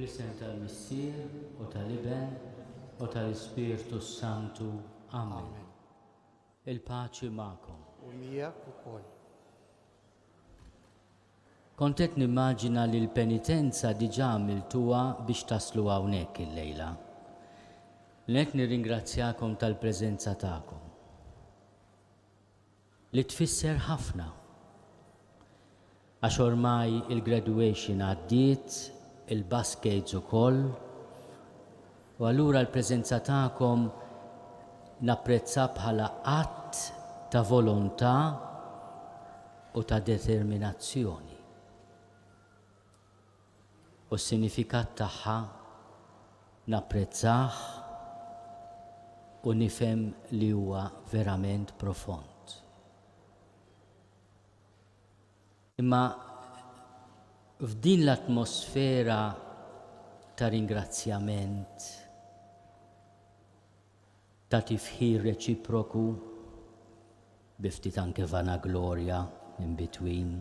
Fl-isem tal-Missier u tal-Iben u tal-Ispirtu s-Santu. Amen. Il-paċi magħkom. U miegħek ukoll. Kont qed nimmaġina li l-penitenza diġà għamiltuha biex taslu hawnhekk illejla. L-għedt nirringrazzjakom tal-preżenza tagħkom. Li tfisser ħafna. Għax ormai il-graduation għaddiet, il-buskades ukoll, u allura l-preżenza tagħkom napprezza bħala att ta' volontà u ta' determinazzjoni. U s-sinifikat tagħha napprezzah u nifhem li huwa verament profond. Imma f'din l-atmosfera ta' ringrazzjament, ta' tifħir reċiproku, bi ftit anke vanaglorja in between,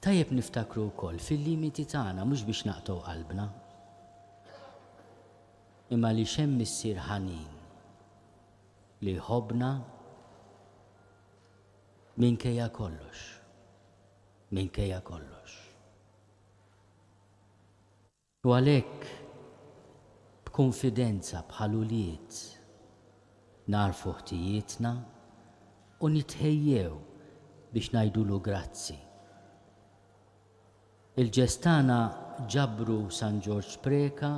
tajjeb niftakru wkoll fil-limiti tagħna mhux biex naqtgħu qalbna, imma għaliex hemm Missier ħanin li jħobbna minkejja kollox, minkejja kollox. U għalhekk b'kunfidenza bħal ulied nagħrfu ħtijietna u nitħejjew biex ngħidulu grazzi. Il-ġest tagħna ġabru San Ġorġ Preca,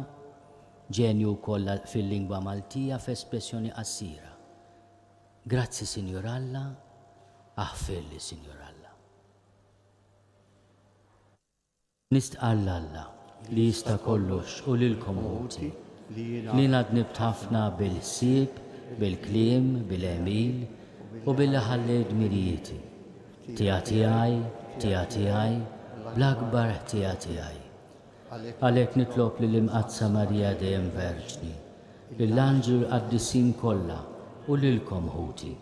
ġenju wkoll fil-lingwa Maltija f'espressjoni qasira. Grazzi Sinjur Alla, aħfirli Sinjur Alla. Nistqarr 'l Alla, li jista' kollox, u lilkom, ħuti, li jiena dnibt ħafna bil-ħsieb, bil-kliem, bil-għemil, u billi ħallejt dmirijieti. Ħtija tiegħi, ħtija tiegħi, bl-akbar ħtija tiegħi. Għalhekk nitlob lill-Imqaddsa Marija dejjem Verġni, lill-anġli u l-qaddisin kollha, u lilkom, ħuti,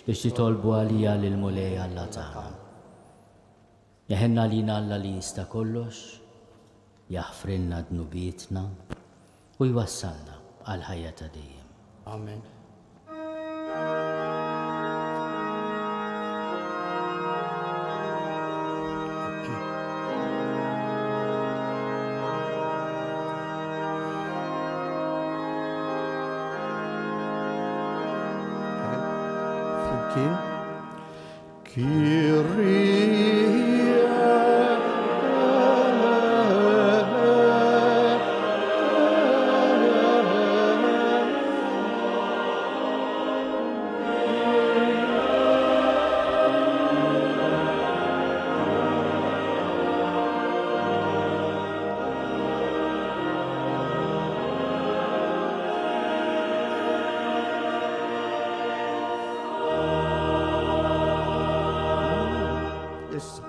biex titolbu għalija lill-Mulej Alla tagħna. Jeħenn għalina Alla li jista' kollox, jaħfrilna dnubietna u jwassalna għall-ħajja ta' dejjem. Amen. Flimkien. Issa.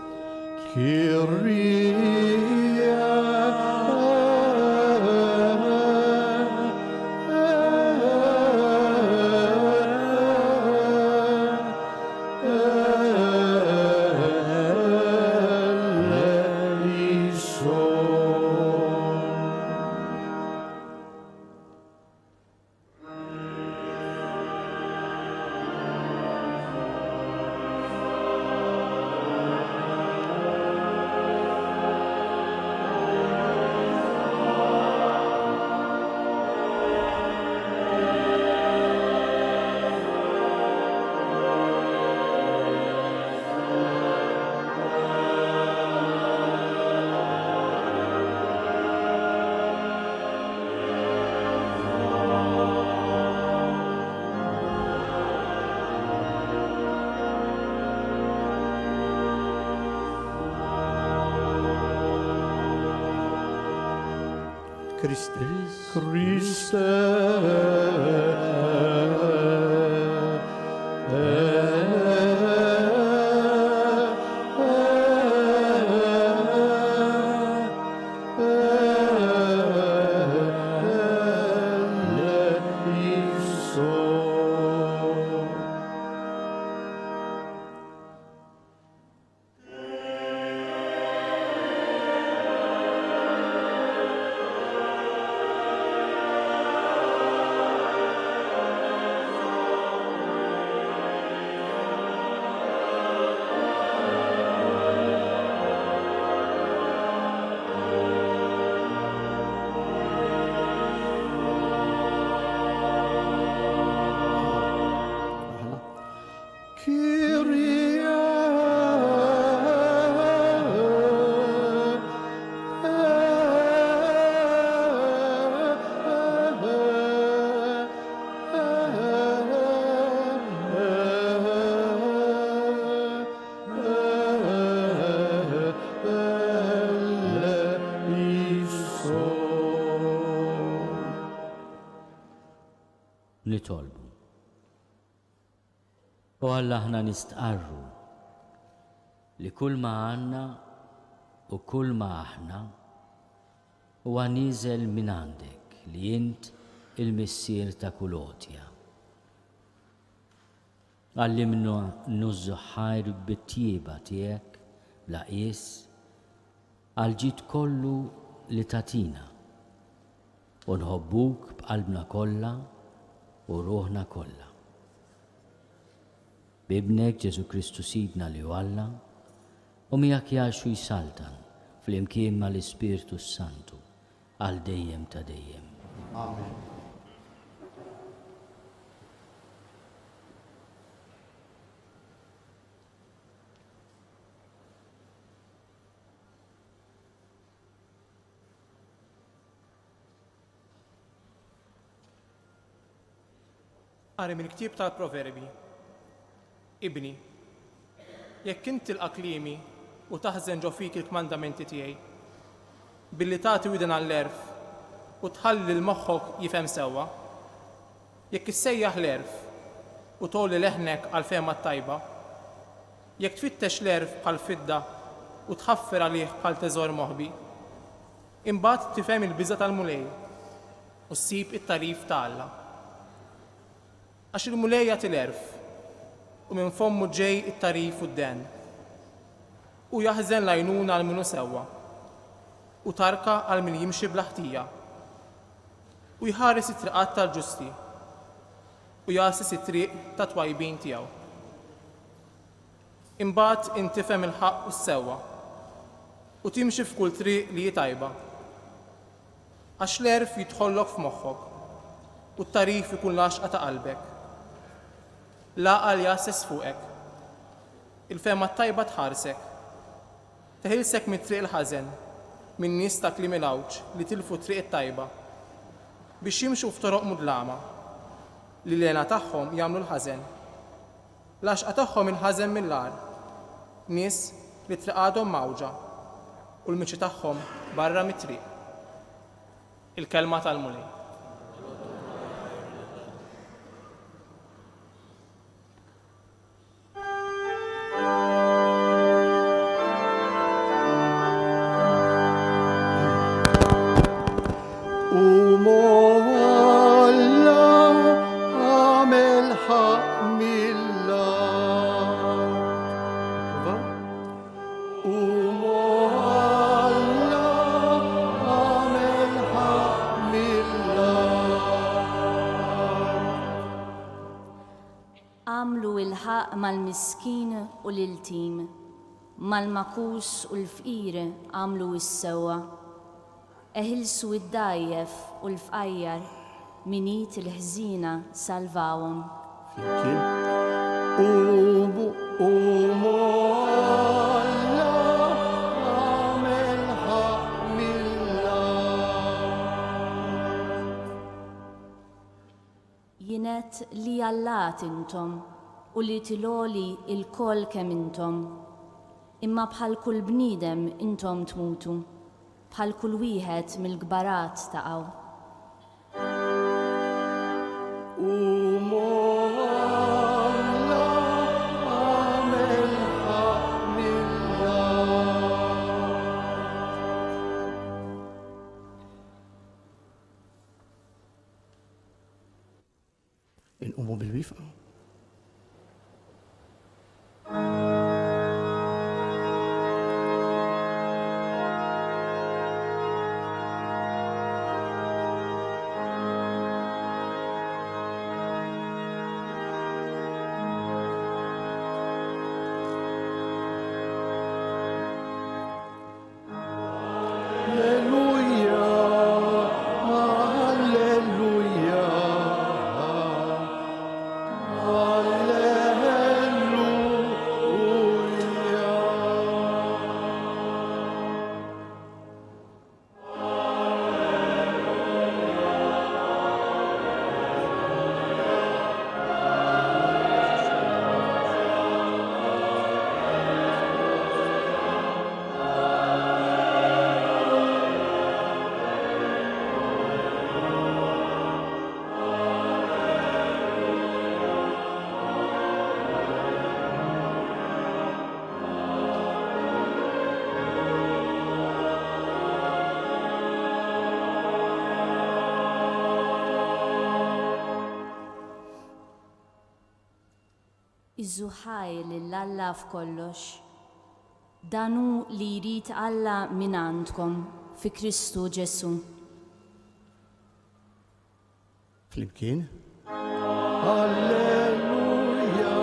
Christe. Christe. Nitolbu. O Alla aħna nistqarru li kull ma għandna u kull ma aħna huwa nieżel minn għandek li int il-Missier ta' kull għotja. Għallimna nużżu ħajr bit-tjieba tiegħek bla qies għall-ġid kollu li tagħtina u nħobbuk b'qalbna kollha u ruħna kollha. B'Ibnek Ġesù Kristu Sidna li hu Alla, u miegħek jgħix u jsaltan flimkien mal-Ispirtu s-Santu għal dejjem ta' dejjem. Amen. Qari mill-ktieb tal-Proverbi. Ibni, jekk int tilqa' kliemi u taħżen ġo fik il-kmandamenti tiegħi, billi tagħti widen għall-għerf u tħalli lil moħħok jifhem sewwa, jekk issejjaħ l-għerf u tgħolli leħnek għall-fehma t-tajba, jekk tfittex l-għerf bħall-fidda u tħaffer għalih bħal teżor moħbi, Imbagħad tifhem il-biża' tal-Mulej u ssib it-tagħrif ta' Alla. Għax il-Mulej jagħti l-għerf, u minn fommu ġej it-tagħrif u d-dehen. Hu jaħżen l-għajnuna għal min hu sewwa, u tarka għal min jimxi bla ħtija. Hu jħares it-triqat tal-ġusti, u jgħasses it-triq tat-twajbin tiegħu. Imbagħad int tifhem il-ħaqq u s-sewwa, u timxi f'kull triq li hi tajba. Għax l-għerf jidħollok f'moħħok, u t-tagħrif ikun l-għaxqa ta' qalbek. L-għaqal jgħasses fuqek. Il-fehma t-tajba tħarsek. Teħilsek mit-triq il-ħażen, min-nies ta' kliem il-għawġ li tilfu t-triq it-tajba, biex jimxu f'toroq mudlama, li l-hena tagħhom jagħmlu l-ħażen. L-għaxqa tagħhom inħażen mill-agħar, nies li triqadhom mgħawġa u l-mixi tagħhom barra mit-triq. Il-Kelma tal-Mulej. Agħmlu il-ħaqq mal-miskin u l-iltim, mal-magħkus u l-fqir agħmlu s-sewwa. Eħilsu d-dgħajjef u l-fqajjar, minn id il-ħżiena salvawhom. Flimkien. Qumu, qumu Alla, agħmel ħaqq mill-art. Jien għedt li allat intom, ulied il-Għoli ilkoll kemm intom. Imma bħal kull bniedem intom tmutu, bħal kull wieħed mill-kbarat taqgħu. Qum o Alla, agħmel ħaqq mill-art. Inqumu bil-wifqa. Alleluja, Alleluja, Iżżu ħajr lil Alla f'kollox. Dan hu li jrid Alla mingħandkom fi Kristu Ġesù. Flimkien. Alleluja, alleluja.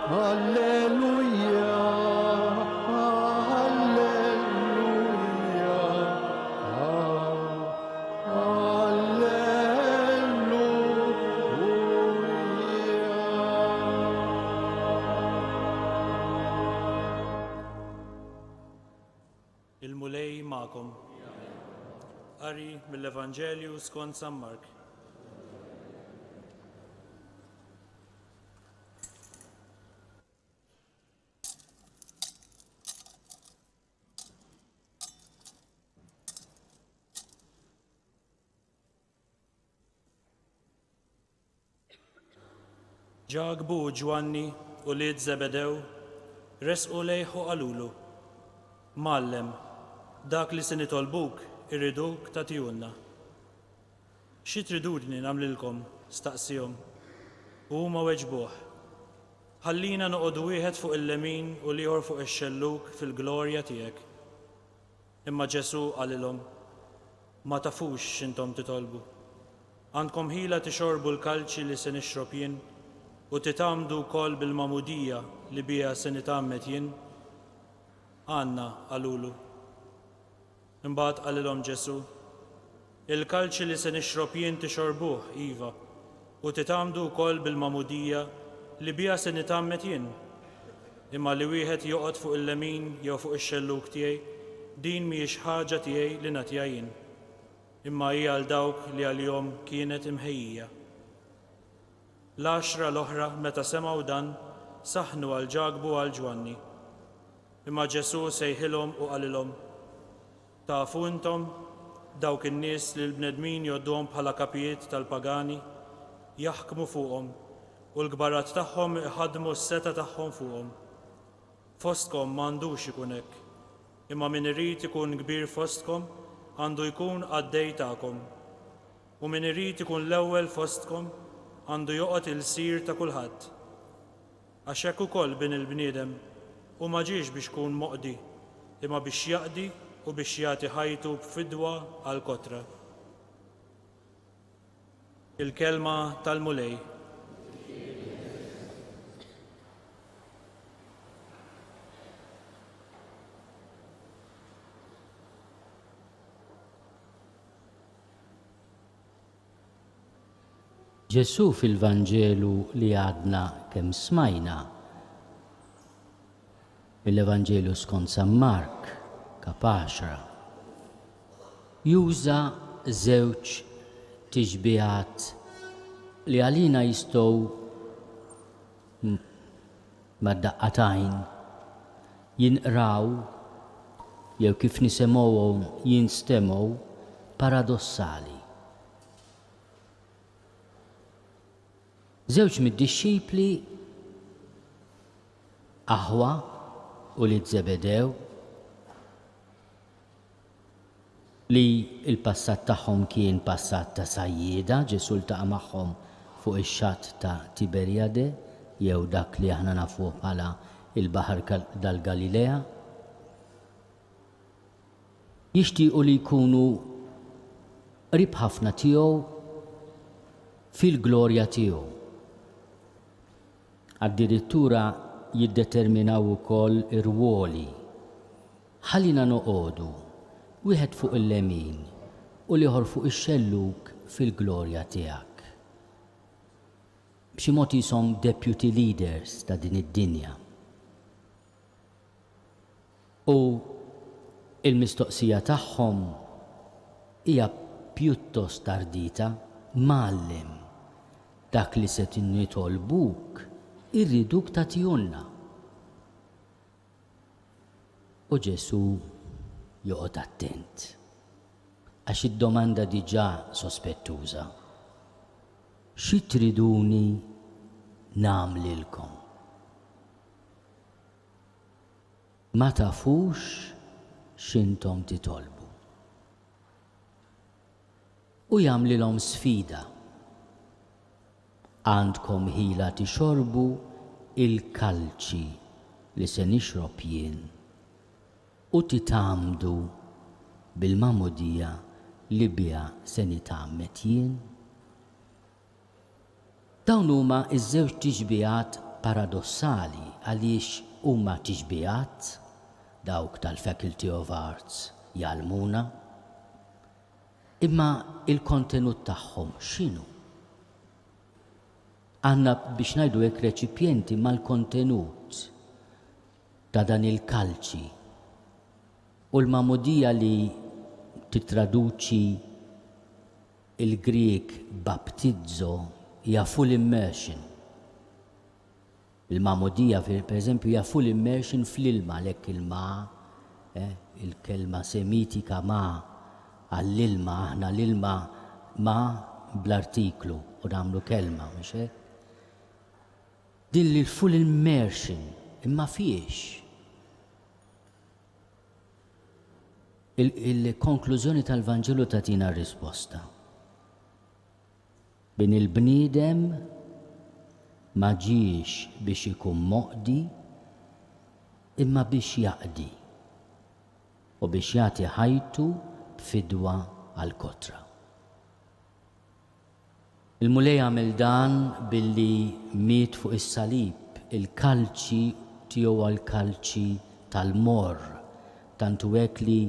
Alleluja, alleluja, alleluja. Il-Mulej magħkom. Qari mill-Evanġelju skont San Mark. Ġakbu u Ġwanni, ulied Żebedew, resqu lejh u qalulu, Mgħallem, dak li se nitolbuk irriduk tagħtihulna. Xi triduni nagħmlilkom? staqsiehom. U huma weġbuh, Ħallina noqogħdu wieħed fuq il-lemin u l-ieħor fuq ix-xellug fil-glorja tiegħek. Imma Ġesù qalilhom, Ma tafux x'intom titolbu. Għandkom ħila tixorbu l-kalċi li se nixrob jien, u titgħammdu wkoll bil-magħmudija li biha se nitgħammed jien? Għandna, qalulu. Imbagħad qalilhom Ġesù, Il-kalċi li se nixrob jien tixorbuh, iva, u titgħammdu wkoll bil-magħmudija li biha se nitgħammed jien. Imma li wieħed joqgħod fuq il-lemin jew fuq ix-xellug tiegħi, din mhijiex ħaġa tiegħi li nagħtiha jien, imma hi għal dawk li għalihom kienet imħejjija. L-għaxra l-oħra meta semgħu dan, saħnu għal Ġakbu u għal Ġwanni. Imma Ġesù sejħilhom u qalilhom, Tafu intom, dawk in-nies li l-bnedmin jgħodduhom bħala kapijiet tal-pagani, jaħkmu fuqhom, u l-kbarat tagħhom iħaddmu s-setgħa tagħhom fuqhom. Fostkom ma għandux ikun hekk, imma min irid ikun kbir fostkom għandu jkun qaddej tagħkom. U min irid ikun l-ewwel fostkom għandu joqgħod ilsir ta' kulħadd. Għax hekk ukoll Bin il-bniedem, hu ma ġiex biex ikun moqdi, imma biex jaqdi u biex jagħti ħajtu b'fidwa għall-kotra. Il-Kelma tal-Mulej. Ġesù fil-Vanġelu li għadna kemm smajna, mill-Evanġelju skont San Mark, Kap. Għaxra, juża żewġ tixbihat li għalina jistgħu mad-daqqa t'għajn jinqraw jew kif nisemgħuhom jinstemgħu paradossali. Żewġ mid-dixxipli, aħwa, ulied Żebedew, li l-passat tagħhom kien passat ta' sajjieda, Ġesù ltaqa' magħhom fuq ix-xatt ta' Tiberjade, jew dak li aħna nafuh bħala l-Baħar tal-Galilea. Jixtiequ li jkunu qrib ħafna tiegħu fil-glorja tiegħu. Addirittura jiddeterminaw ukoll ir-rwoli. Ħallina noqogħdu, wieħed fuq il-lemin u l-ieħor fuq ix-xellug fil-glorja tiegħek. B'xi mod qishom deputy leaders ta' din id-dinja. U l-mistoqsija tagħhom hija pjuttost ardita, Mgħallem! Dak li se nitolbuk irriduk tagħtihulna. U Ġesù joqgħod attent, għax id-domanda diġà sospettuża, Xi triduni nagħmlilkom? Ma tafux x'intom titolbu. U jagħmlilhom sfida. Għandkom ħila tixorbu l-kalċi li se nixrob jien u titgħammdu bil-magħmudija li biha se nitgħammed jien? Dawn huma ż-żewġ tixbihat paradossali għaliex huma tixbihat, dawk tal-Faculty of Arts jgħallmuna, imma l-kontenut tagħhom x'inhu? Għandna biex ngħidu hekk reċipjenti mal-kontenut ta' dan il-kalċi u l-magħmudija li tittraduċi Il-Grieg baptizo hija full immersion. Il-magħmudija, pereżempju, hija full immersion fl-ilma, għalhekk il-ma, eh, il-kelma Semitika ma għall-ilma, aħna l-ilma ma bl-artiklu u nagħmlu kelma, mhux hekk? Din l-full immersion, imma fiex? Il-konklużjoni tal-Vanġelu tagħtina r-risposta. Bin il-bniedem ma ġiex biex ikun moqdi imma biex jaqdi u biex jagħti ħajtu b'fidwa għall-kotra. Il-Mulej għamel dan billi miet fuq is-salib, il-kalċi tiegħu huwa l-kalċi tal-morr, tant hu hekk li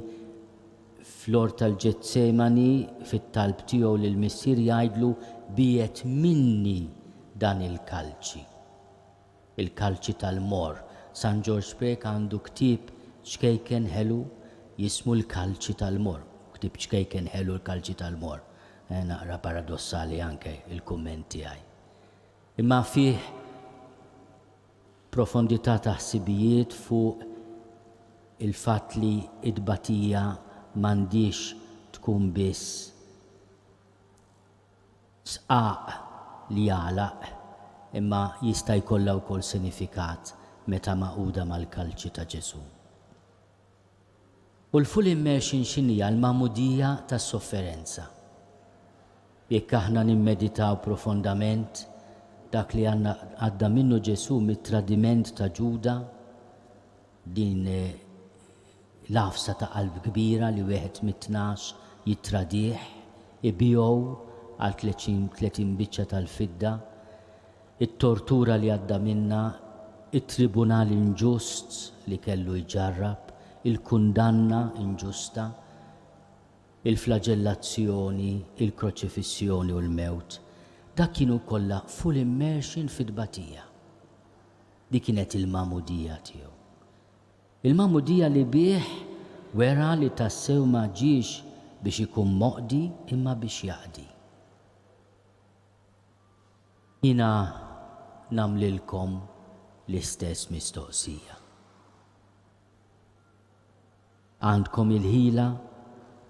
fl-Għort tal-Ġetsemani fit-talb tiegħu lill-Missier jgħidlu biegħed minni dan il-kalċi. Il-kalċi tal-morr. San Ġorġ Preca għandu ktieb ċkejken ħelu jismu L-Kalċi tal-Morr. Ktieb ċkejken ħelu L-Kalċi tal-Morr. Eh, naqra paradossali anke il-kumment tiegħi. Imma fih profondità ta' ħsibijiet fuq il-fatt li t-tbatija m'għandhiex tkun biss sqaq li jagħlaq imma jista' jkollha wkoll sinifikat meta magħquda mal-kalċi ta' Ġesù. U l-full immersion x'inhija? L-magħmudija tas-sofferenza. Jekk aħna nimmeditaw profondament dak li għandna għadda minnu Ġesù mit-tradiment ta' Ġuda, din l-għafsa ta' qalb kbira li wieħed mit-tnax jittradih, ibigħu għal 30 biċċa tal-fidda, it-tortura li għadda minnha, it-tribunal inġust li kellu jġarrab, il-kundanna inġusta, il-flaġellazzjoni, il-kroċifissjoni u l-mewt, dak kienu kollha full immersion fit-tbatija. Dik kienet il-magħmudija tiegħu. Il-magħmudija li bih wera li tassew ma ġiex biex ikun moqdi imma biex jaqdi. Jiena nagħmlilkom l-istess mistoqsija. Għandkom il-ħila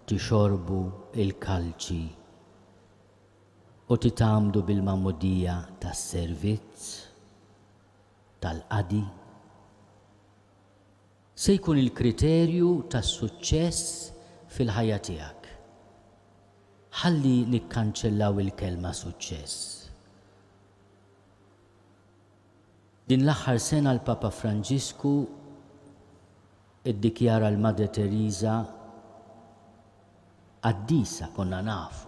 tixorbu l-kalċi u titgħammdu bil-magħmudija tas-servizz, tal-qadi? Se jkun il-kriterju tas-suċċess fil-ħajja tiegħek. Ħalli nikkanċellaw il-kelma suċċess. Din l-aħħar sena l-Papa Franġisku ddikjara 'l Madre Teresa qaddisa, konna nafu.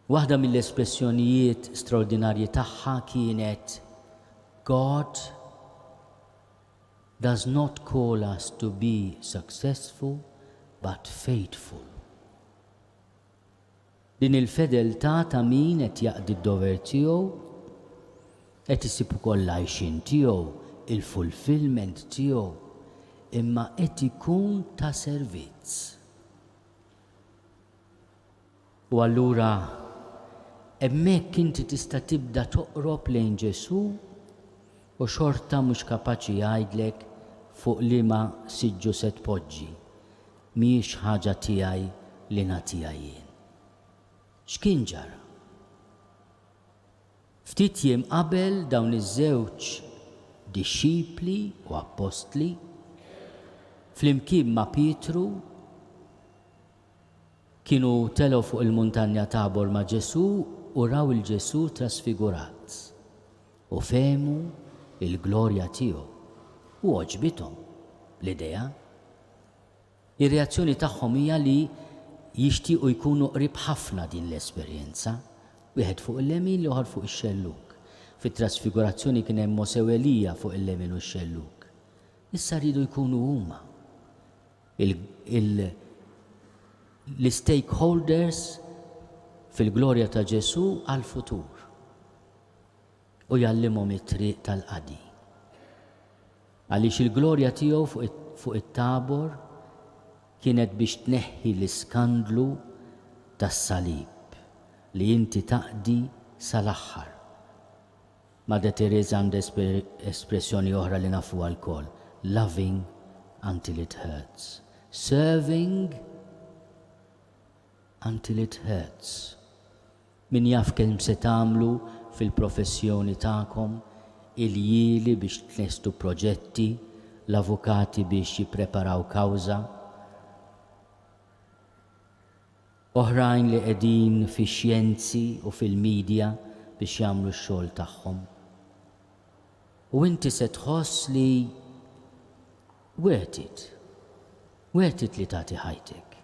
Waħda mill-espressjonijiet straordinarji tagħha kienet God does not call us to be successful but faithful. Din il-fedeltà ta' min qed jaqdi d-dover tiegħu, qed isib ukoll l-għajxien tiegħu, il-fulfillment tiegħu, imma qed ikun ta' servizz. U allura. Hemmhekk inti tista' tibda toqrob lejn Ġesù u xorta mhux kapaċi jgħidlek fuq liema siġġu se tpoġġi. Mhijiex ħaġa tiegħi li nagħtiha jien. X'kien ġara? Ftit jiem qabel dawn iż-żewġ dixxipli u appostli, flimkien ma' Pietru, kienu telgħu fuq il-muntanja Tabor ma' Ġesù u raw 'il Ġesù trasfigurat u fehmu l-glorja tiegħu u għoġbithom l-idea. Ir-reazzjoni tagħhom hija li jixtiequ jkunu qrib ħafna din l-esperjenza, wieħed fuq il-lemin l-ieħor fuq ix-xellug. Fit-trasfigurazzjoni kien hemm Mosè u Elija fuq il-lemin u x-xellug. Issa riedu jkunu huma l-istakeholders fil-glorja ta' Ġesù għall-futur. U jgħallimhom it-triq tal-qadi. Għaliex il-glorja tiegħu fuq it-Tabor kienet biex tneħħi l-iskandlu tas-salib li inti taqdi sal-aħħar. Madre Teresa għandha espressjoni oħra li nafuha lkoll, loving until it hurts. Serving until it hurts. Min jaf kemm se tagħmlu fil-professjoni tagħkom, iljieli biex tlestu proġetti, l-avukati biex jippreparaw kawża, oħrajn li qegħdin fix-xjenzi u fil-media biex jagħmlu x-xogħol tagħhom. U inti se tħoss li worth it, worth it li tagħti ħajtek.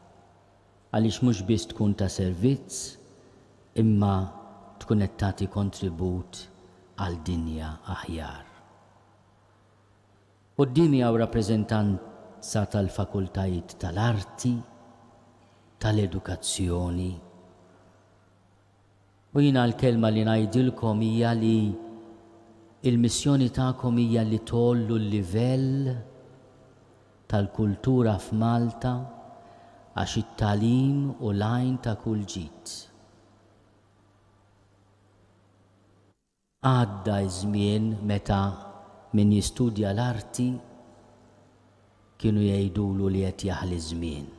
Għaliex mhux biss tkun ta' servizz imma tkun qed tagħti kontribut għal dinja aħjar. Quddiemi hawn rappreżentanza tal-fakultajiet tal-arti, tal-edukazzjoni. U jiena l-kelma li ngħidilkom hija li l-missjoni tagħkom hija li tgħollu l-livell tal-kultura f'Malta għax it-tagħlim hu l-għajn ta' kull ġid. Għadda ż-żmien meta min jistudja l-arti kienu jgħidulu li qed jaħli ż-żmien.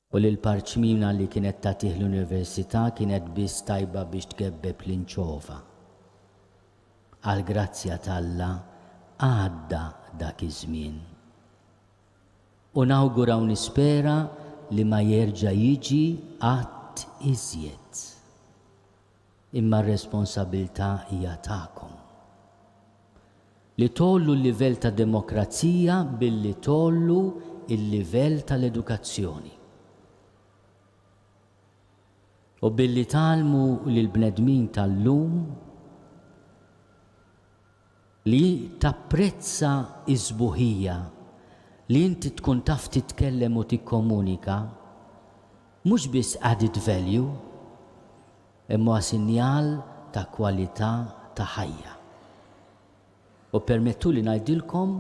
U li l-parċmina li kienet tagħtih l-università kienet biss tajba biex tgebbeb l-inċova. Għall-grazzja t'Alla għadda dak iż-żmien. U nawgura u nispera li ma jerġa' jiġi qatt iżjed. Imma r-responsabilità hija tagħkom. Li tgħollu l-livell ta' demokrazija billi tgħollu l-livell tal-edukazzjoni. U billi tgħallmu lill-bnedmin tal-lum li tapprezza s-sbuħija, li inti tkun taf titkellem u tikkomunika, mhux biss added value, Imma huwa sinjal ta' kwalità ta' ħajja. U ppermettuli ngħidilkom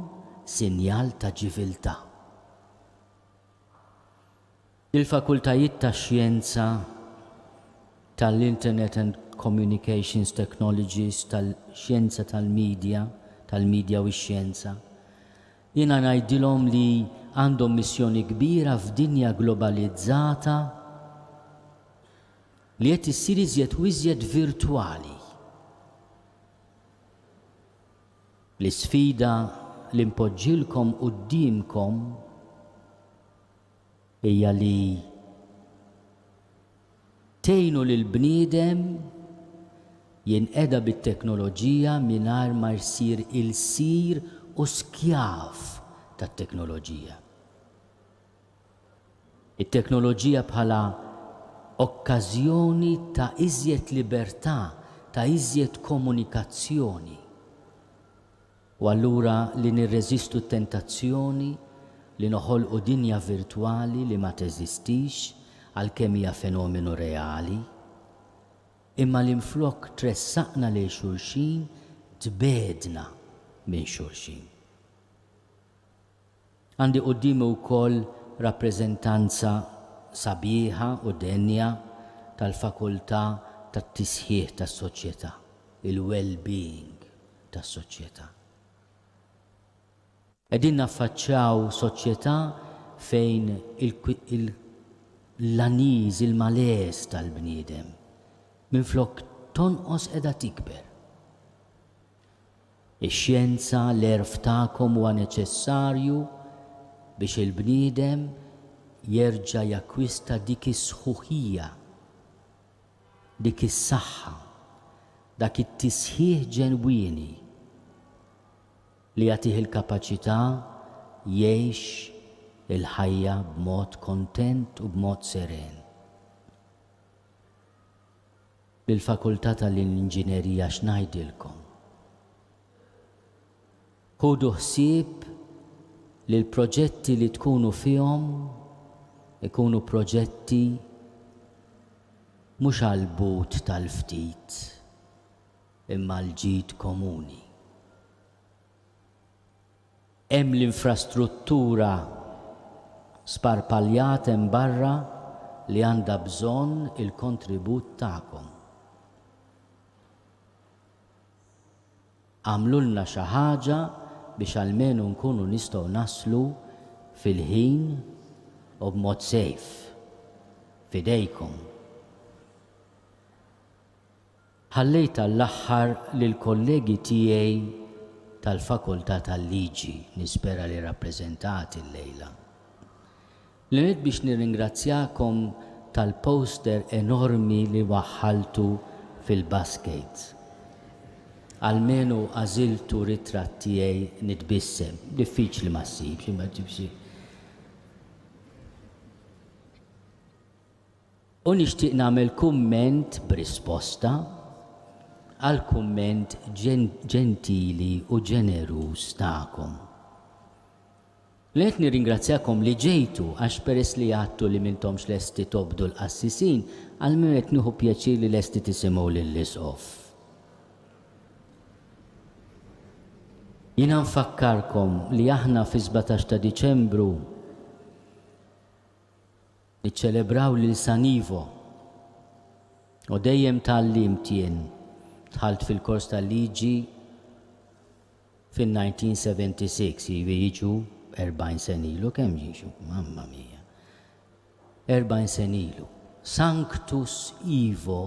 sinjal ta' ġiviltà. Il-fakultajiet tax-xjenza, tal-Internet and Communications Technologies, tal-xjenza tal-media, tal-media u x-xjenza, jiena ngħidilhom li għandhom missjoni kbira f'dinja globalizzata li qed issir iżjed u iżjed virtwali. L-isfida li npoġġilkom quddiemkom hija li tgħinu lill-bniedem jinqeda bit-teknoloġija mingħajr ma jsir ilsir u skjav tat-teknoloġija. It-teknoloġija bħala okkażjoni ta' iżjed libertà, ta' iżjed komunikazzjoni. U allura li nirreżistu t-tentazzjoni li noħolqu dinja virtwali li ma teżistix għalkemm hija fenomenu reali, imma li minflok tressaqna lejn xulxin tbegħdna minn xulxin. Għandi quddiemi wkoll rappreżentanza sabiħa u denja tal-fakultà tat-tisħiħ tas-soċjetà, il-well-being tas-soċjetà. Qegħdin naffaċċjaw soċjetà fejn l-unease, il-malaise tal-bniedem, minflok tonqos qiegħda tikber. Ix-xjenza, l-għerf tagħkom huwa neċessarju biex il-bniedem jerġa' jakkwista dik is-sħuħija, dik is-saħħa, dak it-tisħiħ ġenwini li jagħtih il-kapaċità jgħix il-ħajja b'mod kontent u b'mod seren. Lill-Fakultà tal-Inġinerija x'ngħidilkom? Ħudu ħsieb li l-proġetti li tkunu fihom ikunu proġetti mhux għall-but tal-ftit imma għall-ġid komuni. Hemm l-infrastruttura sparpaljat hemm barra li għandha bżonn il-kontribut tagħkom. Agħmlulna xi ħaġa biex almenu nkunu nistgħu naslu fil-ħin u b'mod safe. F'idejkom. Ħallejt għall-aħħar lill-kollegi tiegħi tal-Fakultà tal-Liġi, nispera li rappreżentati llejla. L-għedt biex nirringrazzjakom tal-poster enormi li waħħaltu fil-baskets. Almenu għażiltu ritratt tiegħi nitbissem. Diffiċli ma ssibx, imma ġġib xi. U nixtieq nagħmel kumment b'risposta għall-kumment ġentili u ġeneruż tagħkom. L-għedt nirringrazzjakom li ġejtu għax peress li għadtu li m'intomx lesti tobdu l-qassisin, almenu qed nieħu pjaċir li lesti tisimgħu lill-Isqof. Jiena nfakkarkom li aħna fis-17 ta' Diċembru Niċċelebraw lil San Ivo. U dejjem tgħallimt jien, dħalt fil-kors tal-liġi fin-1976, jiġifieri jiġu 40 sena ilu, kemm jiġu? Mamma mia. 40 sena ilu. Sanctus Ivo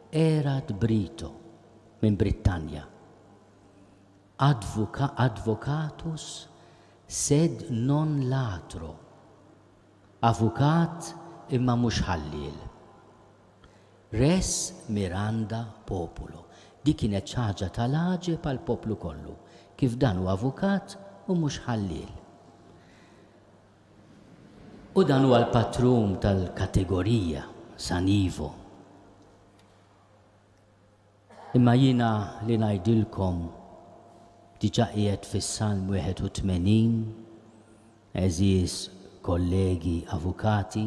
erat Brito minn Brittanja. Advoca, advocatus sed non latro. Avukat imma mhux ħalliel. Res miranda populo. Dik kienet xi ħaġa tal-għaġeb għall-poplu kollu, kif dan hu avukat u mhux ħalliel. U dan huwa l-patrun tal-kategorija, San Ivo. Imma jiena li ngħidilkom diġà qiegħed fis-Salm 81, għeżież kollegi avukati,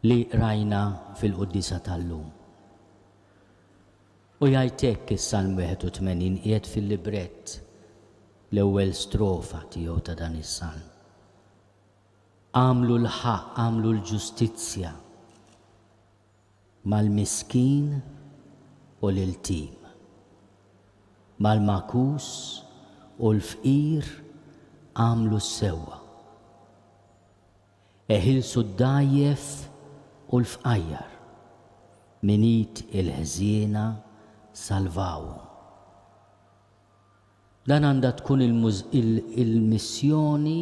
li qrajna fil-quddiesa tal-lum. U jgħid hekk is-Salm 81 qiegħed fil-librett l-ewwel strofa tiegħu ta' dan is-salm. Agħmlu l-ħaqq, agħmlu l-ġustizzja. Mal-miskin u l-iltim. Mal-magħkus u l-fqir agħmlu s-sewwa. Eħilsu d-dgħajjef u l-fqajjar, minn id il-ħżiena salvawhom. Dan għandha tkun il-missjoni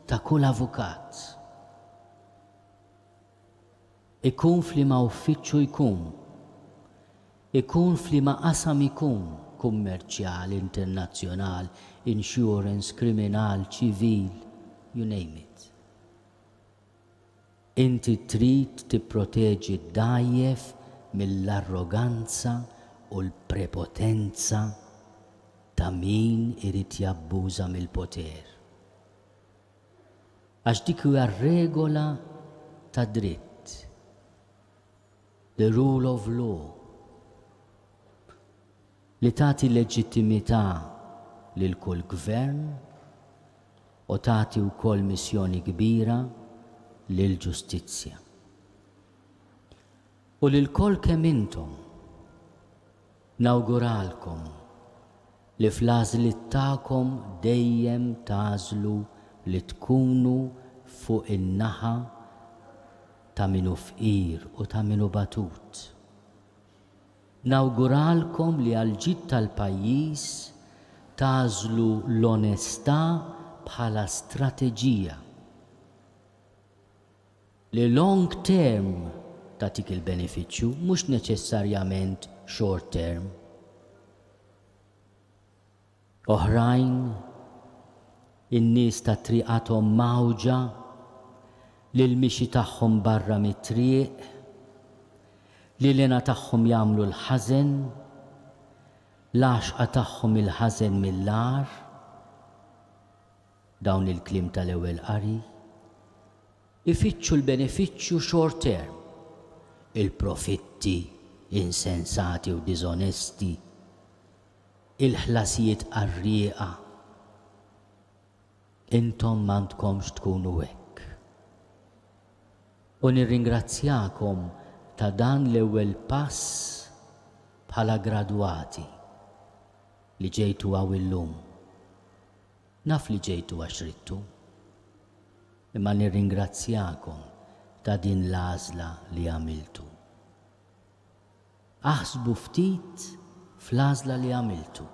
ta' kull avukat. Ikun f'liema uffiċċju jkun, ikun f'liema qasam ikun, kummerċjal, internazzjonal, insurance, kriminal, ċivil, you name it. Inti trid tipproteġi d-dgħajjef mill-arroganza u l-prepotenza ta' min irid jabbuża mill-poter. Għax dik hija r-regola tad-dritt, the rule of law, li tagħti leġittimità lil kull gvern u tagħti wkoll missjoni kbira. lill-ġustizzja. U lilkoll kemm intom, nawguralkom li fl-għażliet tagħkom dejjem tagħżlu li tkunu fuq in-naħa ta' min hu fqir u ta' min hu batut. Nawguralkom li għall-ġid tal-pajjiż tagħżlu l-onestà bħala strateġija. Li long term tagħtik il-benefiċċju, mhux neċessarjament short term. Oħrajn, in-nies ta' triqathom mgħawġa, li l-mixi tagħhom barra mit-triq, li l-hena tagħhom jagħmlu l-ħażen, l-għaxqa tagħhom il-ħażen mill-agħar. Dawn il-kliem tal-ewwel qari ifittxu l-benefiċċju short term, il-profitti insensati u diżonesti, il-ħlasijiet qarrieqa. Intom m'għandkomx tkunu hekk. U nirringrazzjakom ta' dan l-ewwel pass bħala gradwati li ġejtu hawn illum. Naf li ġejtu għax ridtu. Imma nirringrazzjakom ta' din l-għażla li għamiltu. Aħsbu ftit fl-għażla li għamiltu.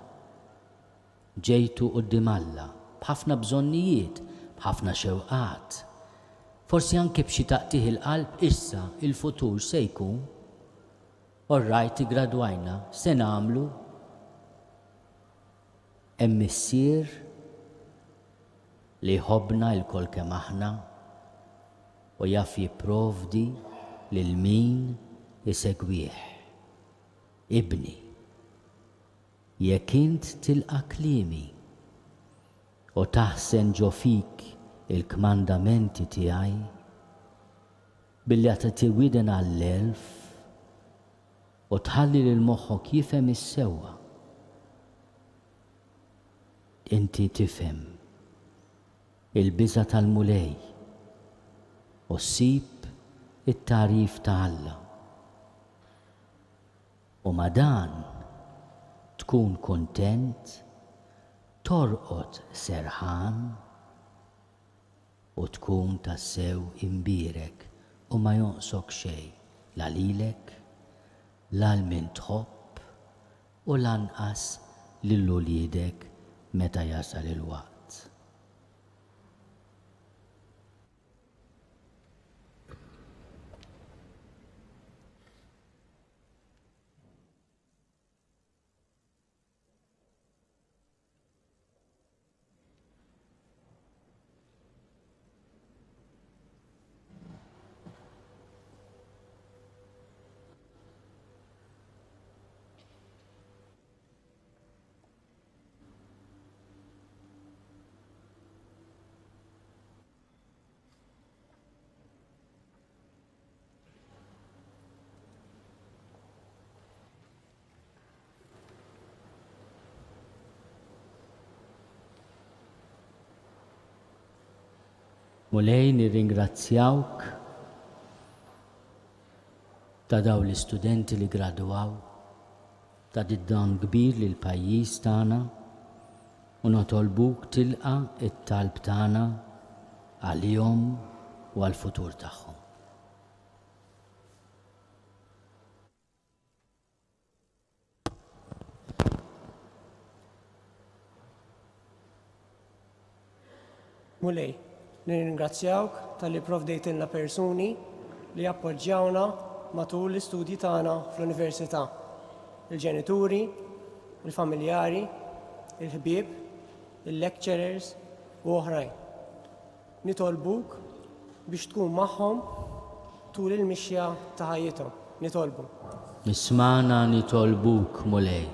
Ġejtu quddiem Alla b'ħafna bżonnijiet, b'ħafna xewqat. Forsi anke b'xi taqtigħ il-qalb issa il-futur x'se jkun? All right iggradwajna, x'se nagħmlu? Hemm Missier li jħobbna ilkoll kemm aħna u jaf jipprovdi lil min isegwih. Ibni, jekk int tilqa' kliemi u taħsen ġo fik il-kmandamenti tiegħi, billi tagħti widen għall-għerf, U tħalli lil moħħok jifhem is-sewwa. Inti tifhem il-biża' tal-Mulej u ssib it-tagħrif ta' Alla. U ma' dan tkun kuntent, torqod serħan u tkun tassew imbierek u ma jonqsok xejn, la lilek, la 'l min tħobb u lanqas lil uliedek meta jasal il-waqt. Mulej nirringrazzjawk ta' dawn l-istudenti li gradwaw, ta' did-don kbir lil pajjiż tagħna u notolbuk tilqa' t-talb tagħna għalihom u għall-futur tagħhom. Mulej, nirringrazzjawk talli pprovdejtilna persuni li jappoġġjawna matul l-istudji tagħna fl-università, il-ġenituri, il-familjari, il-ħbieb, il-lecturers u oħrajn. Nitolbuk biex tkun magħhom tul il-mixja ta' ħajjithom. Nitolbu. Ismagħna nitolbuk, Mulej.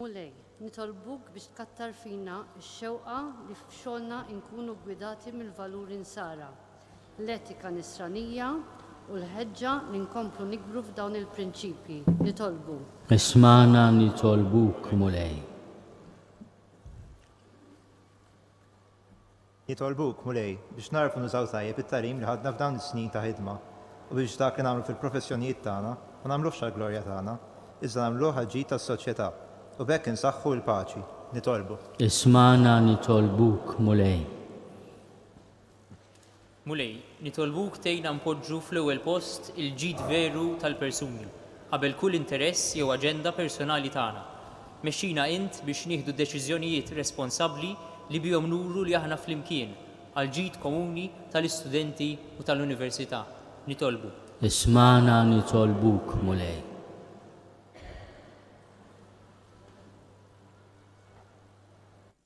Mulej, nitolbuk biex tkattar fina x-xewqa li f'xogħolna nkunu ggwidati mill-valuri Nsara, l-etika Nisranija u l-ħeġġa li nkomplu nikbru f'dawn il-prinċipji. Nitolbu. Ismagħna nitolbuk, Mulej. Nitolbuk, Mulej, biex nagħrfu nużaw tajjeb it-tagħlim li ħadna f'dawn is-snin ta' ħidma u biex dak li nagħmlu fil-professjonijiet tagħna ma nagħmluhx għall-glorja tagħna, iżda nagħmluh għall-ġid tas-soċjetà, u b'hekk insaħħu l-paċi. Nitolbu. Ismagħna nitolbuk, Mulej. Mulej, nitolbuk tgħinna npoġġu fl-ewwel post il-ġid veru tal-persuni, qabel kull interess jew aġenda personali tagħna. Mexxina int biex nieħdu deċiżjonijiet responsabbli li bihom nuru li aħna flimkien għall-ġid komuni tal-istudenti u tal-Università. Nitolbu. Ismagħna nitolbuk, Mulej.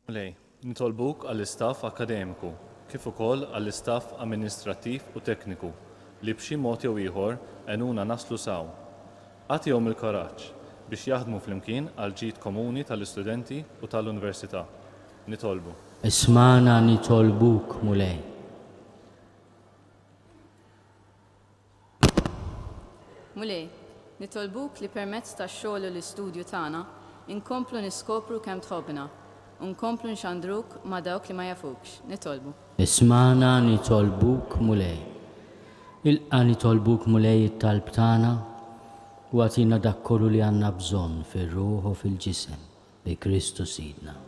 Mulej, nitolbuk għall-istaff akkademiku, kif ukoll għall-istaff amministrattiv u tekniku li b'xi mod jew ieħor għenuna naslu s'hawn. Agħtihom il-kuraġġ biex jaħdmu flimkien għall-ġid komuni tal-istudenti u tal-Università. Nitolbu. Ismagħna nitolbuk, Mulej. Mulej, nitolbuk li permezz tax-xogħol u l-istudju tagħna nkomplu niskopru kemm tħobbna u nkomplu nxandruk ma' dawk li ma jafukx. Nitolbu. Ismagħna nitolbuk, Mulej. Ilqa' nitolbuk, Mulej, it-talb tagħna u agħtina dak kollu li għandna bżonn fir-ruħ u fil-ġisem, bi Kristu Sidna.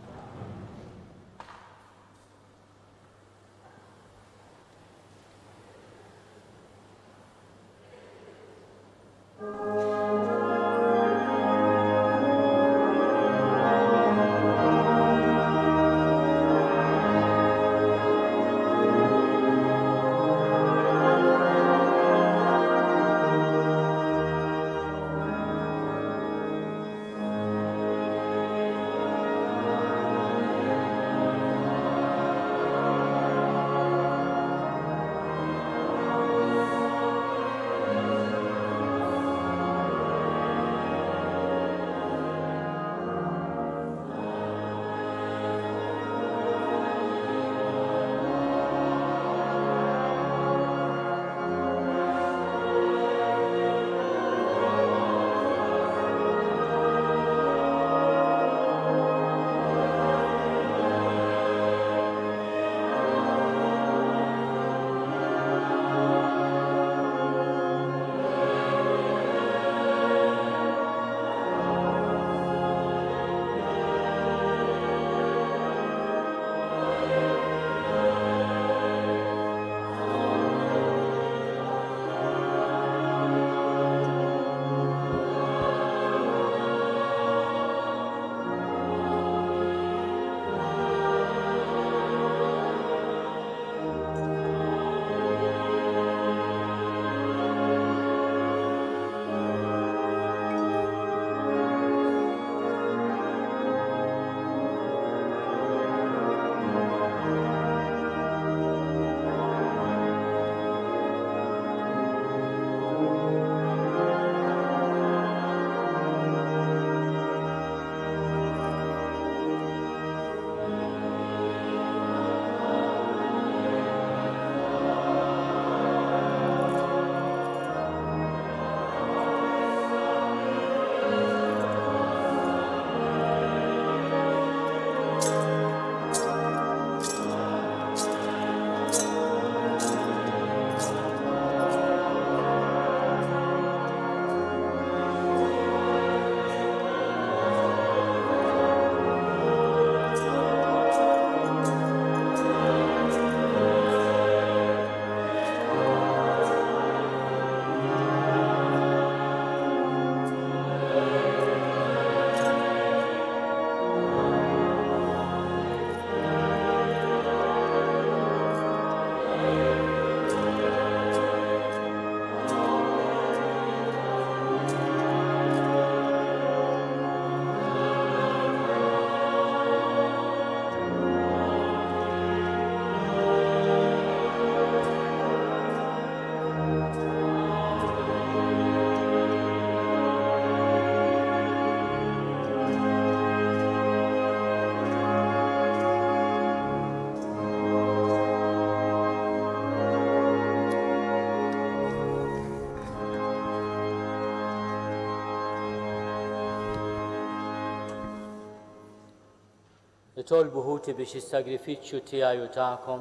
Itolbu ħuti biex is-sagrifiċċju tiegħi u tagħkom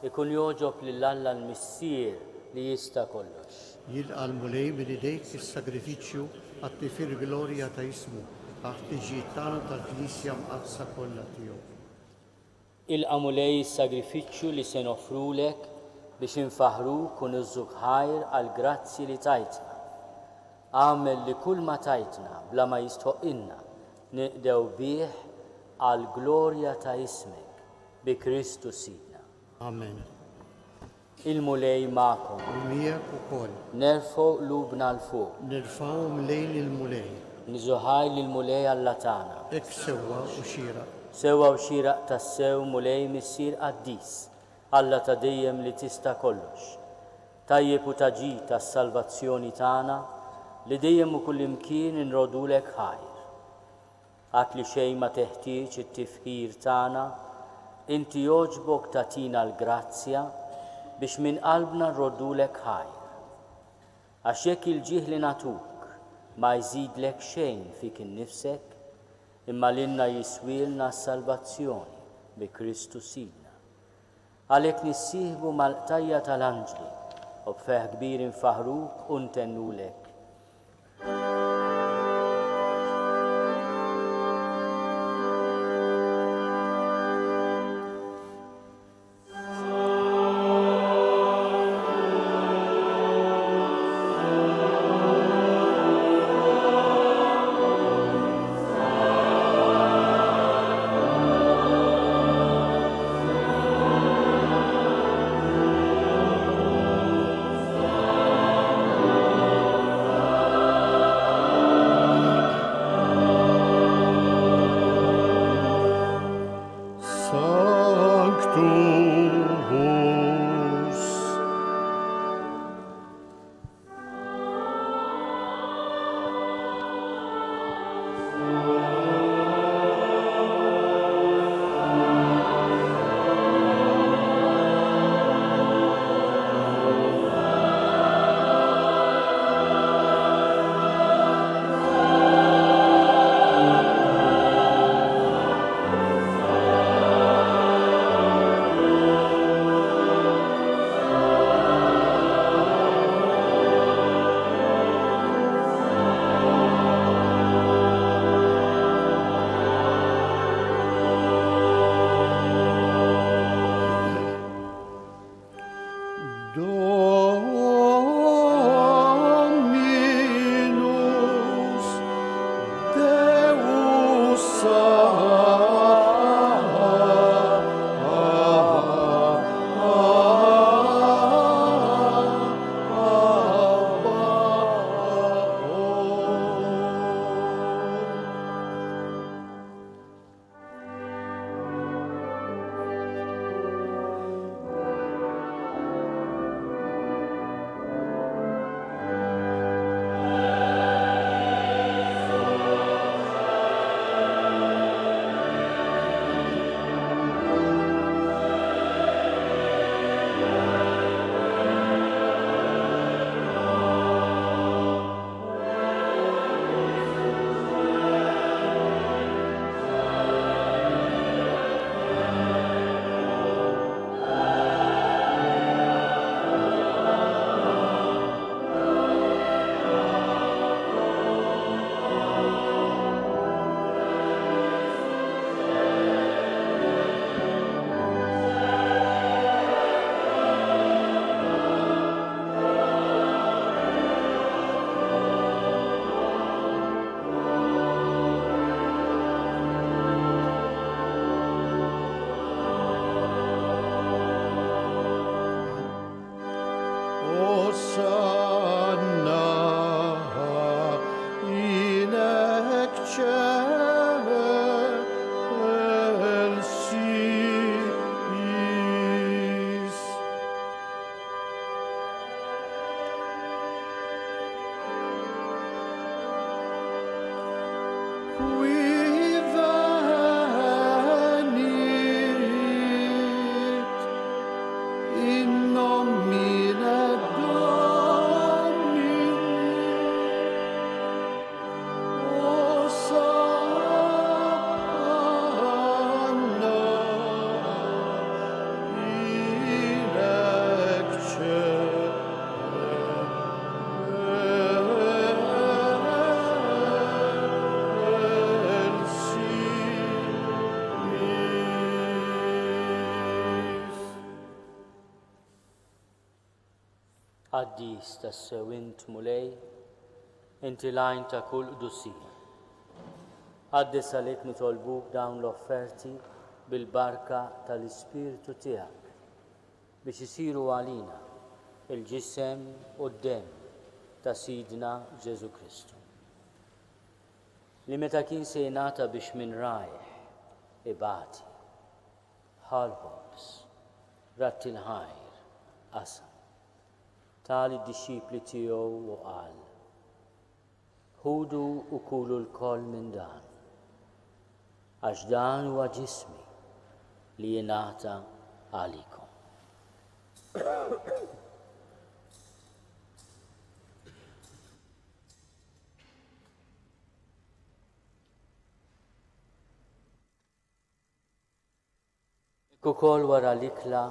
ikun jogħġob lil Alla l-Missier li jista' kollox. Jilqa' l-Mulej minn idejk is-sagrifiċċju għat-tifhir glorja ta' ismu, għall-ħtiġijiet tagħna u tal-Knisja Mqaddsa kollha tiegħu. Ilqa' Mulej is-sagrifiċċju li se noffrulek biex infaħħruk u niżżuk ħajr għall-grazzji li tajtna. Agħmel li kulma tajtna bla ma jistħoqqilna ninqdew bih għall-glorja ta' ismek, bi Kristu Sidna. Amen. Il-Mulej magħkom. U miegħek ukoll. Nerfgħu qlubna 'l fuq. Nirfgħuhom lejn il-Mulej. Niżu ħajr lill-Mulej Alla tagħna. Hekk sewwa u xieraq. Sewwa u xieraq tassew, Mulej Missier qaddis, Alla ta' dejjem li tista' kollox. Tajjeb u ta' ġid għas-salvazzjoni tagħna li dejjem u kullimkien inrodulek ħajr. Għad li xejn ma teħtieġ it-tifħir tagħna, inti jogħġbok tagħtina l-grazzja biex minn qalbna nroddulek ħajr. Għax jekk il-ġieħ li nagħtuk ma jżidlek xejn fik innifsek, imma lilna jiswielna s-salvazzjoni bi Kristu Sidna. Għalhekk nissieħbu mal-qtajja' tal-anġli u b'ferħ kbir infaħħruk u ntennulek. Sanctus. Qaddis tassew int, Mulej, inti l-għajn ta' kull qdusija. Qaddis għalhekk nitolbuk dawn l-offerti bil-barka tal-Ispirtu tiegħek biex isiru għalina l-ġisem u d-demm ta' Sidna Ġesù Kristu. Li meta kien se jingħata biex minn rajh ibati, ħa l-ħobż, radd il-ħajr, qasam, ta lid-dixxipli tiegħu u qal, Ħudu u kulu lkoll minn dan, għax dan huwa ġismi li jingħata għalikom. Hekk ukoll wara l-ikla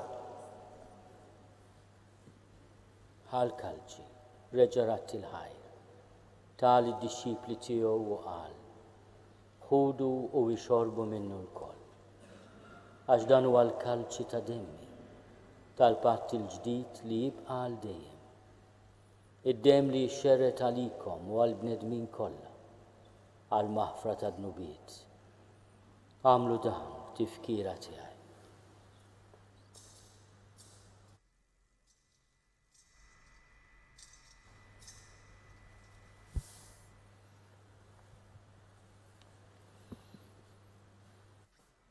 ħa l-kalċi, reġa' radd il-ħajr, ta lid-dixxipli tiegħu u qal, Ħudu u ixorbu minnu lkoll, għax dan huwa l-kalċi ta' demmi, tal-patt il-ġdid li jibqa' għal dejjem. Id-demm li jixxerred għalikom u għall-bnedmin kollha, għall-maħfra tad-dnubiet. Agħmlu dan b'tifkira tiegħi.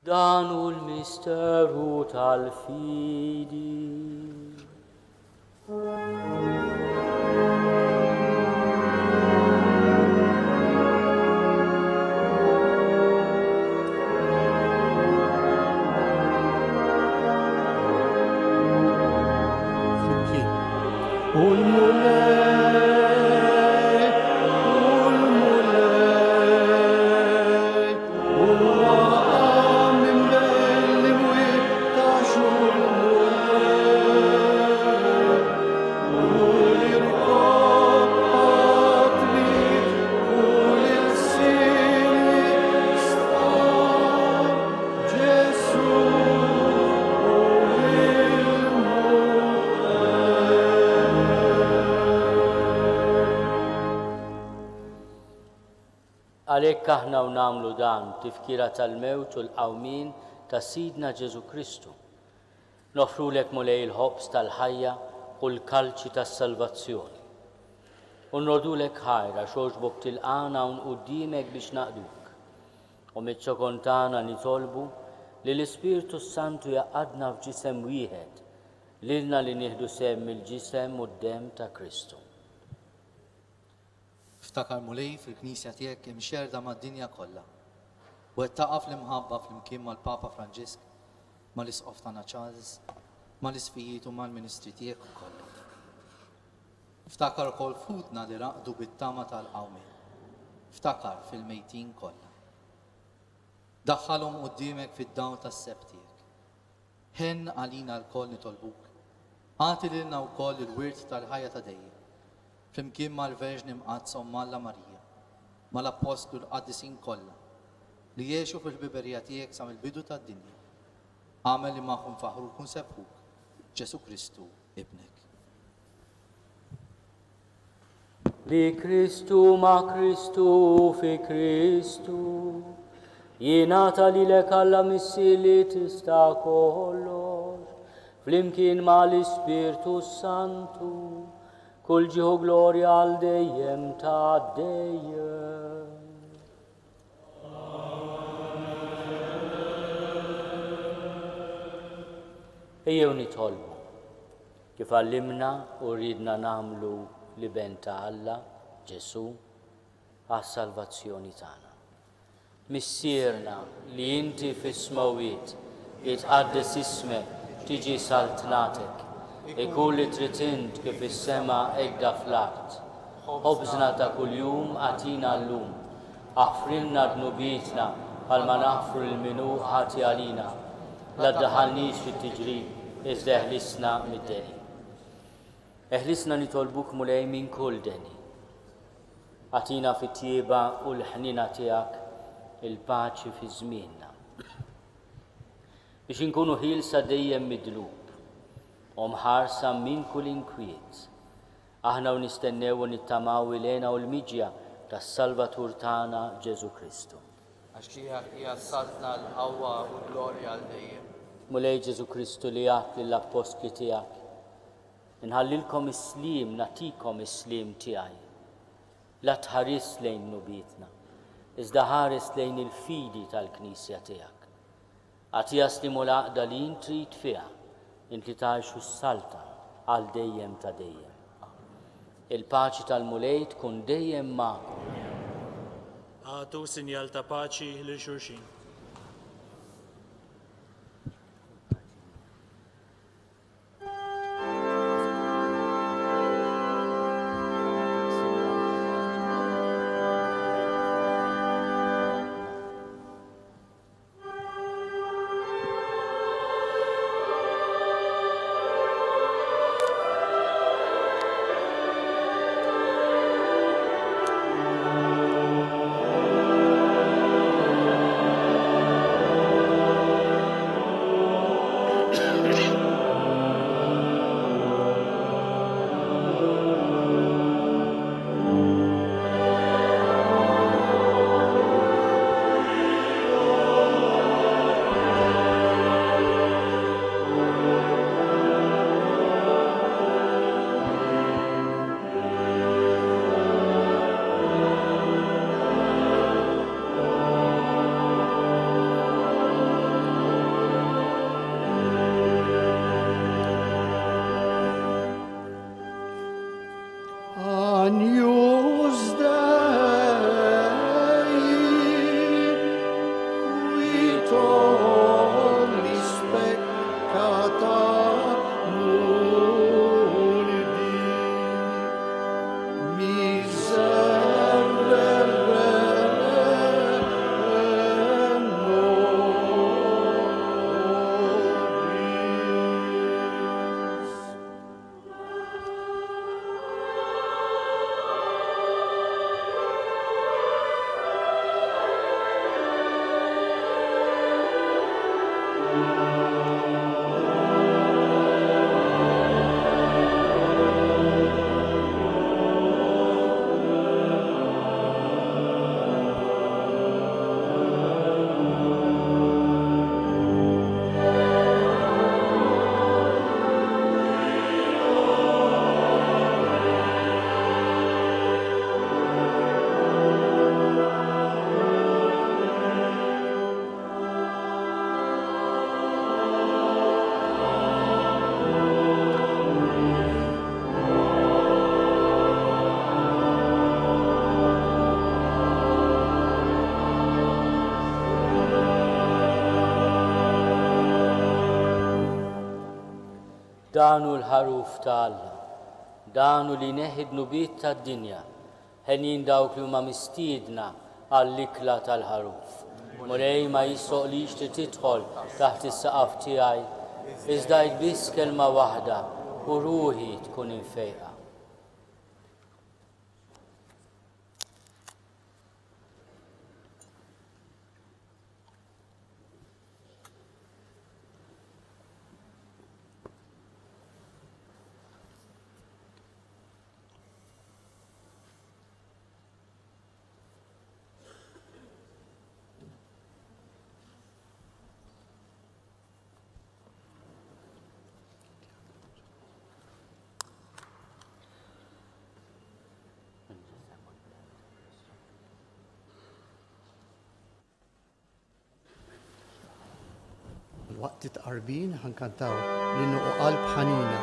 Dan hu l-misteru tal-fidi. U l-Mulej, u l-Mulej, huwa qam minn bejn l-imwiet ta' xhur Għalhekk aħna u nagħmlu dan b'tifkira tal-mewt u l-qawmien ta' Sidna Ġesù Kristu, Noffrulek, Mulej, il-ħobż tal-ħajja u l-kalċi tas-salvazzjoni. U nrodulek ħajr għax għoġbok tilqagħna hawn quddiemek biex naqduk. U miċ-ċokon tagħna nitolbu li l-Ispirtu s-Santu jgħaqqadna f'ġisem wieħed, lilna li nieħdu sehem mill-ġisem u d-demm ta' Kristu. Ftakar, Mulej, fil-Knisja tiegħek imxerrda mad-dinja kollha, u wettaqha fl-imħabba flimkien mal-Papa Franġisk, mal-Isqof tagħna Charles, mal-Isqfijiet u mal-ministri tiegħek kollha. Ftakar ukoll f'ħutna li raqdu bit-tama tal-qawmien. Ftakar fil-mejtin kollha. Daħħalhom quddiemek fid-dawl tas-sebħ tiegħek. Ħenn għalina lkoll nitolbuk. Agħti lilna wkoll il-wirt tal-ħajja ta' dejjem, flimkien mal-Verġni Mqaddsa Omm Alla Marija, mal-Appostli u l-qaddisin kollha, li għexu fil-ħbiberija tiegħek sa mill-bidu tad-dinja. Agħmel li magħhom nfaħħruk u nsebbħuk, Ġesù Kristu, Ibnek. Bi Kristu, ma' Kristu u fi Kristu, jingħata lilek Alla Missier li tista' kollox, flimkien ma' l-Ispirtu Santu, kull ġieħ u glorja għal dejjem ta' dejjem. Ejjew nitolbu, kif għallimna u riedna nagħmlu l-Iben ta' Alla, Ġesù, għas-salvazzjoni tagħna. Missierna li inti fis-smewwiet, jitqaddes ismek, tiġi saltnatek, ikun li trid int kif fis-sema hekk fl-art. Ħobżna ta' kuljum agħtina llum. Aħfrilna dnubietna bħalma naħfru lil min hu ħati għalina. La ddaħħalniex fit-tiġrib, iżda eħlisna mid-deni. Eħlisna nitolbuk Mulej minn kull deni. Agħtina fit-tjieba u l-ħniena tiegħek il-paċi fi żmienna. Biex inkunu ħielsa dejjem mid-dnub u mħarsa minn kull inkwiet. Aħna u nistennew u nittamaw il-hena u l-miġja tas-Salvatur tagħna Ġesù Kristu. Għax tiegħek hija s-saltna, l-qawwa u l-glorja għal dejjem. Mulej Ġesù Kristu li għedt lill-appostli tiegħek, Inħallilkom is-sliem, nagħtikom is-sliem tiegħi. La tħarisx lejn dnubietna, iżda ħares lejn il-fidi tal-Knisja tiegħek. Agħtiha s-sliem u l-għaqda li int trid fiha, int li tgħix u ssaltan għal dejjem ta' dejjem. Il-paċi tal-Mulej tkun dejjem magħkom. Agħtu sinjal ta' paċi lil xulxin. Agnus Dei, qui tollis peccata mundi, miserere nobis. Dan hu l-Ħaruf ta' Alla. Dan hu li jneħħi d-dnubiet tad-dinja. Henjin dawk li huma mistiedna għall-ikla tal-Ħaruf. Mulej, ma jistħoqlix li tidħol taħt is-saqaf tiegħi, iżda għid biss kelma waħda u ruħi tkun imfejqa. Waqt it-tqarbin ħankantaw l-innu O Qalb Ħanina.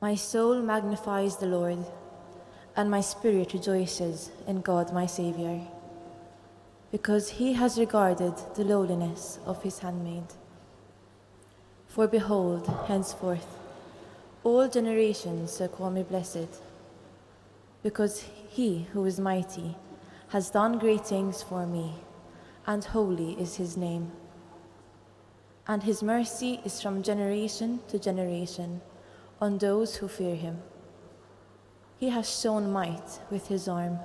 My soul magnifies the Lord, and my spirit rejoices in God my Saviour, because he has regarded the lowliness of his handmaid. For behold, henceforth, all generations shall call me blessed, because he who is mighty has done great things for me, and holy is his name. And his mercy is from generation to generation on those who fear him. He has shown might with his arm.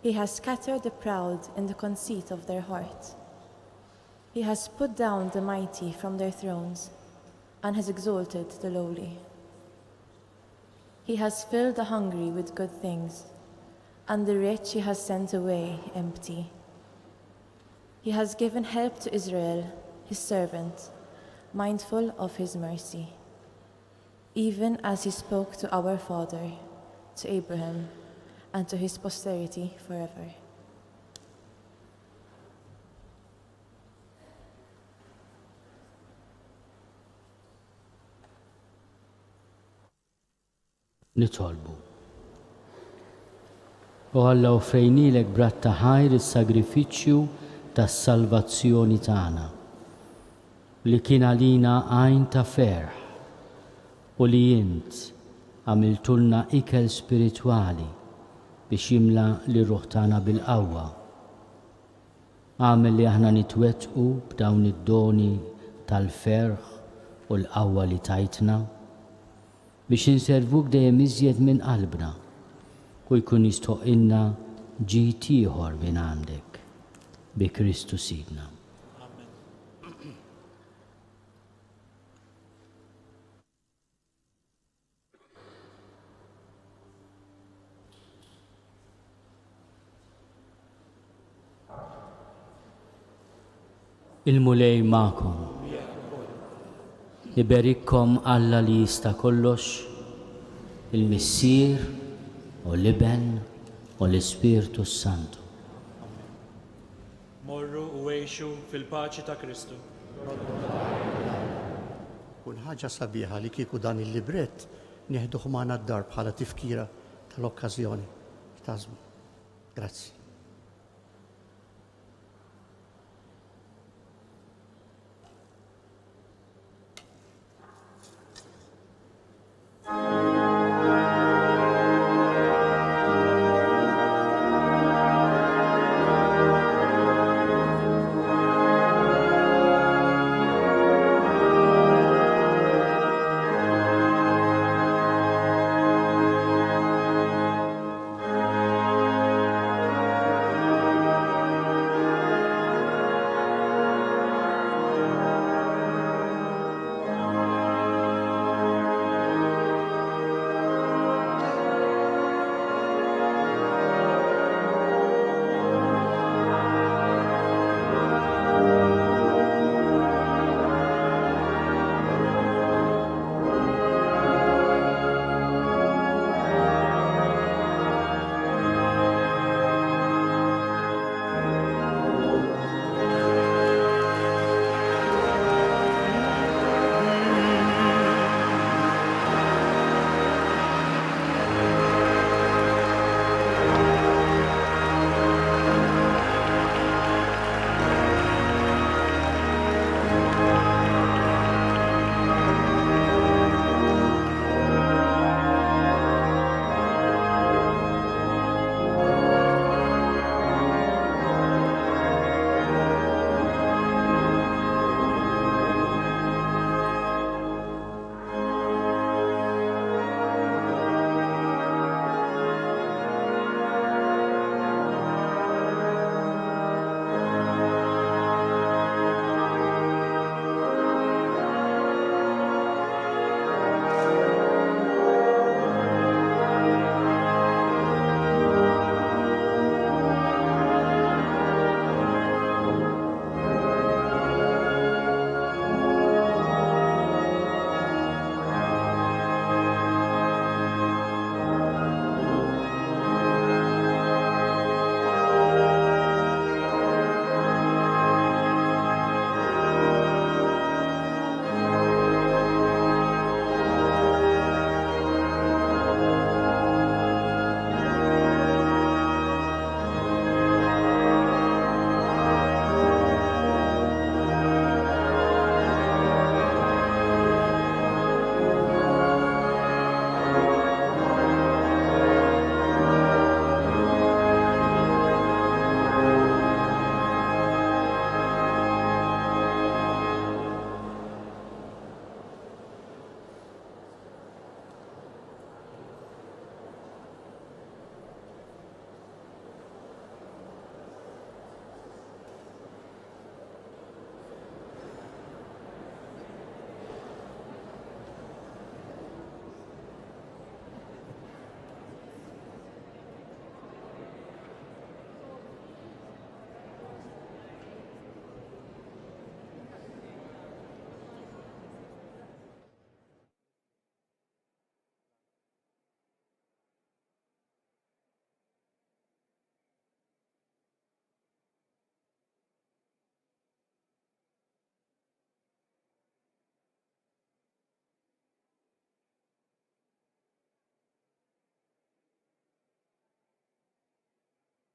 He has scattered the proud in the conceit of their heart. He has put down the mighty from their thrones and has exalted the lowly. He has filled the hungry with good things, and the rich he has sent away empty. He has given help to Israel, his servant, mindful of his mercy, even as he spoke to our father, to Abraham, and to his posterity forever. Nitolbu. O Alla offrejnielek b'radd ta' ħajr is-sagrifiċċju tas-salvazzjoni tagħna, li kien għalina għajn ta' ferħ u li int għamiltulna ikel spiritwali biex jimla lir-ruħ tagħna bil-qawwa. Agħmel li aħna nitwettqu b'dawn id-doni tal-ferħ u l-qawwa li tajtna, biex inservuk dejjem iżjed minn qalbna u jkun jistħoqqilna ġid ieħor minn għandek. Bi Kristu Sidna. Il-Mulej magħkom. Iberikkom Alla li jista' kollox, il-Missier u l-Iben u l-Ispirtu s-Santu. Morru u għixu fil-paċi ta' Kristu. Tkun ħaġa sabiħa li kieku dan il-librett nieħduh magħna d-dar bħala tifkira tal-okkażjoni. X'taħsbu? Grazzi.